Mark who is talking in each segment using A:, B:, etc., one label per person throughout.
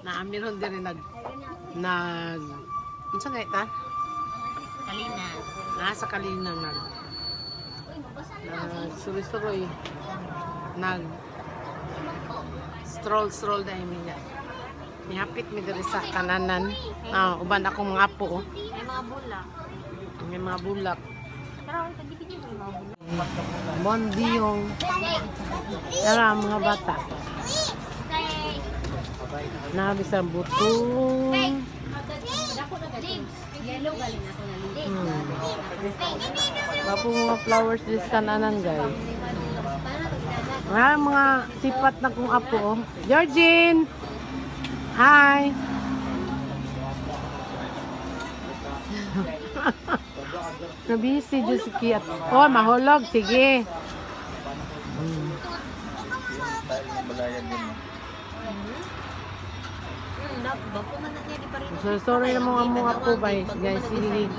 A: Na meron din rin nag unsa nga ita?
B: Kalina.
A: Nasa Kalina nag suroy-suroy, nag stroll stroll dahil mi niya. Nihapit mi diri sa kananan. Ah, uban akong mga apo, oh.
B: May mga bulak.
A: May mga bulak.
B: Pero ang pagibigay mo mga bulak.
A: Bondiyong. Tara, mga bata. Nabi sa butong.
B: Yellow galing ako na leaves.
A: Bapo mga flowers this kananan, guys. Ah, mga sipat na kong apo, oh. Georgine! Hi! Nabisi, Diyos kiat. Oh, mahulog. Sige.
B: Bago man na niya di pa rin.
A: So, sorry na mga mga apo, guys. Guys, sige.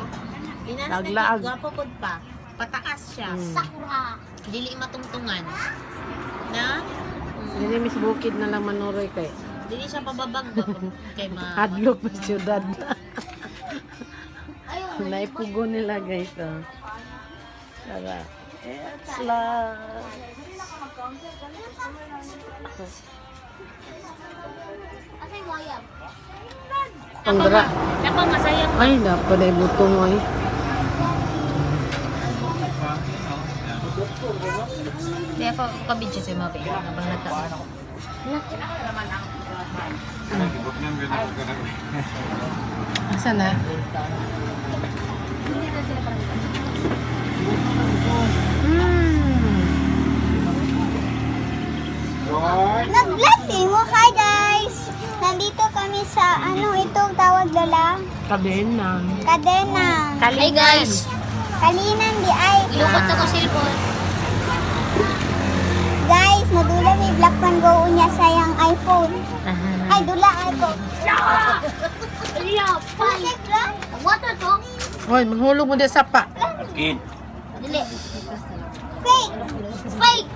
A: Laglaag.
B: Gwapo pod pa. Pataas siya.
C: Sakura.
B: Dili matungtungan. Na?
A: Hindi, Miss Bukid na lang manuroy kay.
B: Dili siya pababag ba? Kay ma.
A: Hadlok pa siyudad. Naipugo nila, guys. Oh. Tara. It's love.
C: Asa yung wayab?
A: Ang dara.
B: Napa masaya.
A: Ay, dapat ay butong ay.
B: Di ako kabidyo sa mga baby. Habang nagka.
A: Asa na?
C: Nag-vlog din mo. Hi guys! Nandito kami sa ano itong tawag, Lola?
A: Kadena.
C: Kadena.
B: Hi guys!
C: Kalinan di ay.
B: Ilukot ako cellphone.
C: Guys, madula may Black Man Go niya sa iyang iPhone. Ay, dula iPhone. Water to?
A: Hoy, maghulog mo din sa pa.
C: Fake! Fake!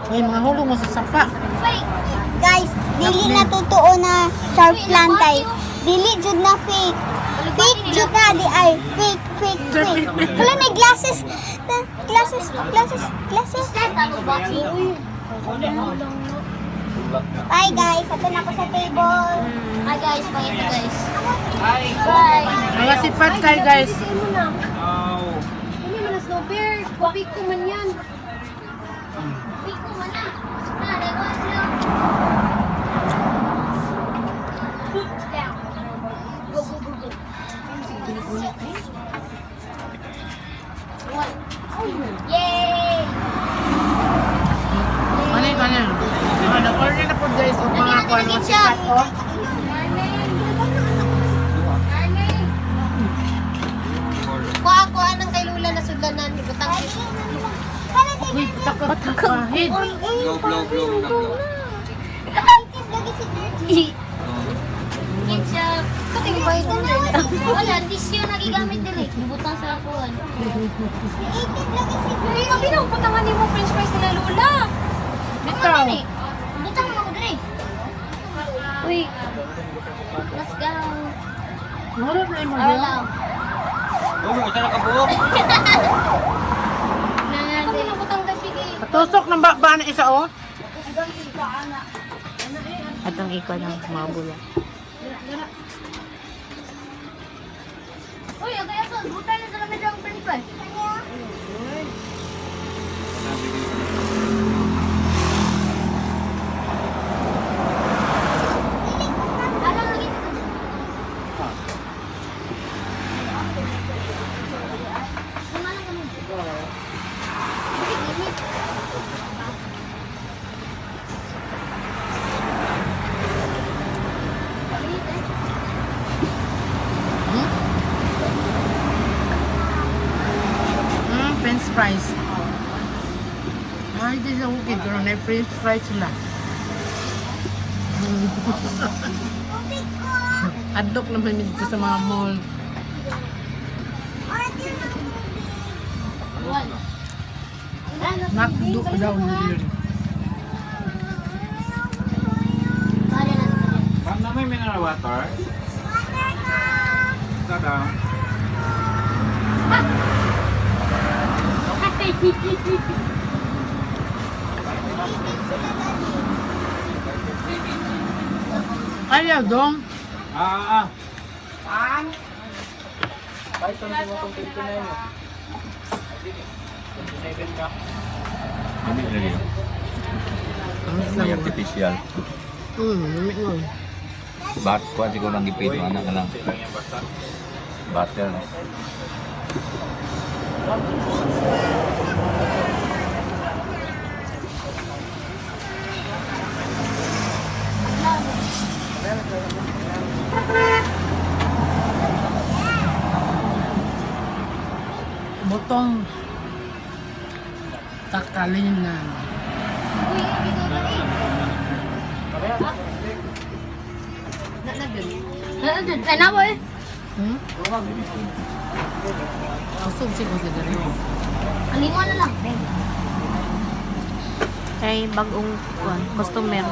A: Hoy, mahulog mo sa sapa.
C: Fake! Guys, dili na totoo na sharp plan kay. Dili jud na fake. Fake jud na di ay. Fake, fake, fake. Wala may glasses. Glasses, glasses, glasses. Bye guys, ato na ako sa table.
D: Hi guys, pakita guys. Bye.
A: Mga sipat kay guys.
D: Hindi man na snow bear. Kopi ko man yan.
C: Fake ko man na. Na, nagawa sila. Down. Go, go, go, go. One. Yay!
A: Ano yun, ano yun? Mga nag-order na po guys o mga kuan mga sipat oh.
D: Kuha kuha ng kay Lula na sudlanan. Ibutang.
A: Uy, takot kahit.
E: Blow, blow, blow, na blow.
C: Ketchup.
D: Kating ba ito?
C: Wala, tissue nagigamit din eh. Ibutang sa kuwan.
D: Uy, kabi na uputangan ni mo french fries nila Lula.
A: Bitaw.
C: Butang mo ko dire.
D: Uy,
C: Let's go.
A: Mahulog na yung mga.
C: Arlaw.
E: Oh, isa na kabuok.
D: kami na butang gabi kay.
A: Patusok ng baba na isa oh.
B: At ang ikaw ng mga bulak.
C: Uy, agay ako. Butang na sa lamig ang french fries. Ano lagi ito? Kumalang kami.
A: French fries. Ay, hindi sa bukid. Pero na french fries sila. Adlok naman dito sa mga mall. McDo daw na yun.
C: Bale na.
E: May mineral water?
C: Water ka!
E: Sada.
C: Eating sila, Daddy.
A: Ayaw, dong.
E: Ah, ah. Ano yun?
F: May artificial.
A: Lamig mo.
F: Bat, kuha siguro ang gipit, anak ka lang. Butter. No?
A: Butong takalinan.
D: Ay, na boy.
A: Busog siguro sila rin.
D: Alingon na lang.
B: Ay, bagong kuan, customer.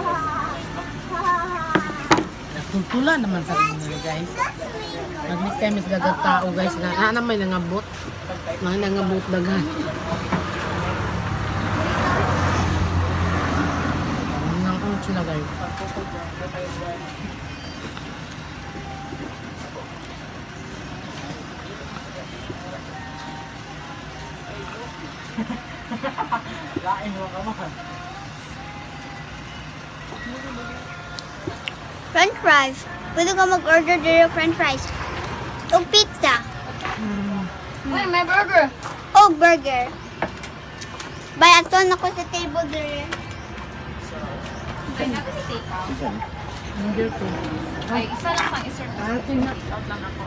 A: Nagtutula naman sa inyo guys. Nag-meet kami sa dagang tao guys. Na na may nangabot. Mga nangabot daghan. Nangabot sila guys.
C: French fries. Pwede ka mag-order dito french fries. O pizza.
D: Uy, may burger.
C: O burger. Bay, ato na ko sa table dito.
A: Hindi ko.
B: Ay, isa lang sang isert. Out lang ako.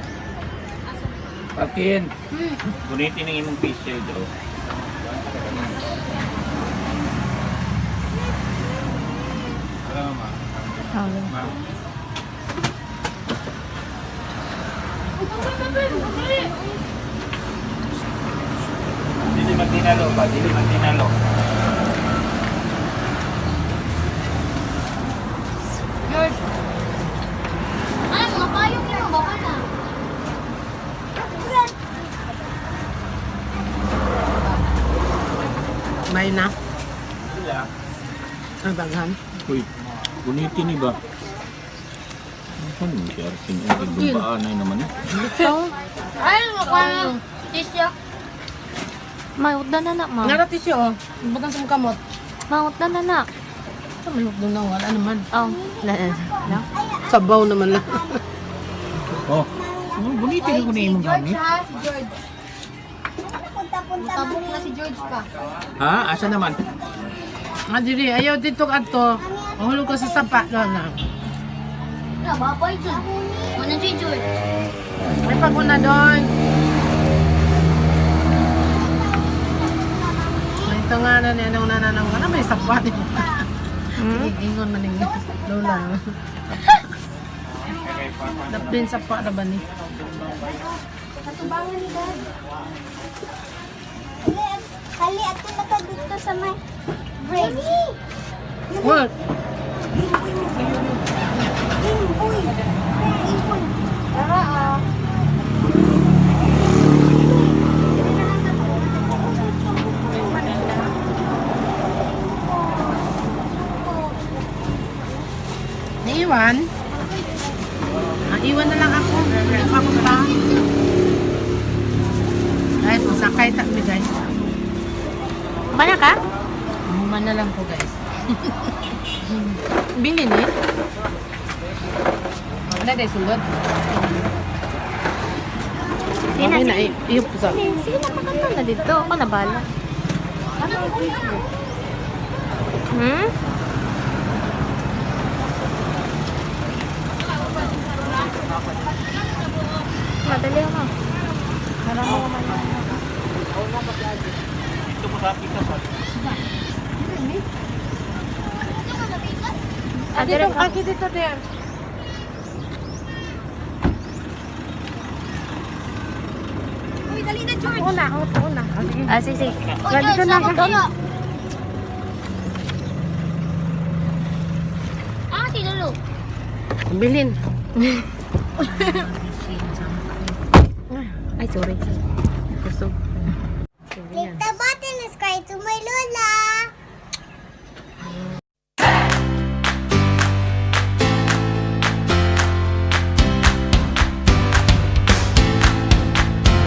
F: Pakin. Gunitin ang imong face shield, oh.
E: Alam mo, ma.
F: Dili man tinalo ba? Dili man tinalo.
D: George.
C: Ay, mga payong yun. Baka na.
A: May na. Ang daghan.
F: Uy, gunitin ni ba? Ano si Arkin? Ang gumbaan ay naman eh.
A: Bitaw.
D: Ay, mukha na. Tisyo.
B: Mautda na na, ma.
A: Narati siya oh. Butang sa kamot.
B: Mautda na na.
A: Sa manok doon na wala naman.
B: Oh, na na. na.
A: Sabaw naman lang.
F: Oh, gunitin ko na imong gamit.
D: Ha, si George.
C: Punta-punta
D: Tabok na si George pa.
F: Ha? Asa naman?
A: Ah, dili. Ayaw dito adto. Mahulog ka sa sapa. Doon na.
D: Na, babay dyan. Ano si George?
A: May paguna doon. Ito nga na niya, nung nananong ka na, may sapa din. Hmm? Ingon man yung lola. Daplin sapa na ba ni?
C: Katubangan ni Dad. Hali, ato na ka dito sa may bridge.
A: What?
C: Imboy. Imboy.
D: Tara ah.
A: Naiwan? Ah, iwan na lang ako. Hindi pa ako pa. Guys, masakay sa kami guys.
B: Mana ka?
A: Muma na lang po guys. Bilin eh. Ano dahil sulod?
B: Sige na,
A: Okay na,
B: sige.
A: iyo po sa.
B: Sige na, pakanta na dito. Ako na bala. Hmm? Madali ako.
F: Dito mo sa akin ka.
B: Ah,
A: Dito,
B: dire ka.
A: aki dito there.
D: Uy, dali na George.
A: Una, ako una. Ah, sige.
B: Ah, sige, sige.
C: O, George,
A: na
C: sama kayo.
D: Ah, si Lolo.
A: Bilin.
B: Ay, sorry.
A: Kusog.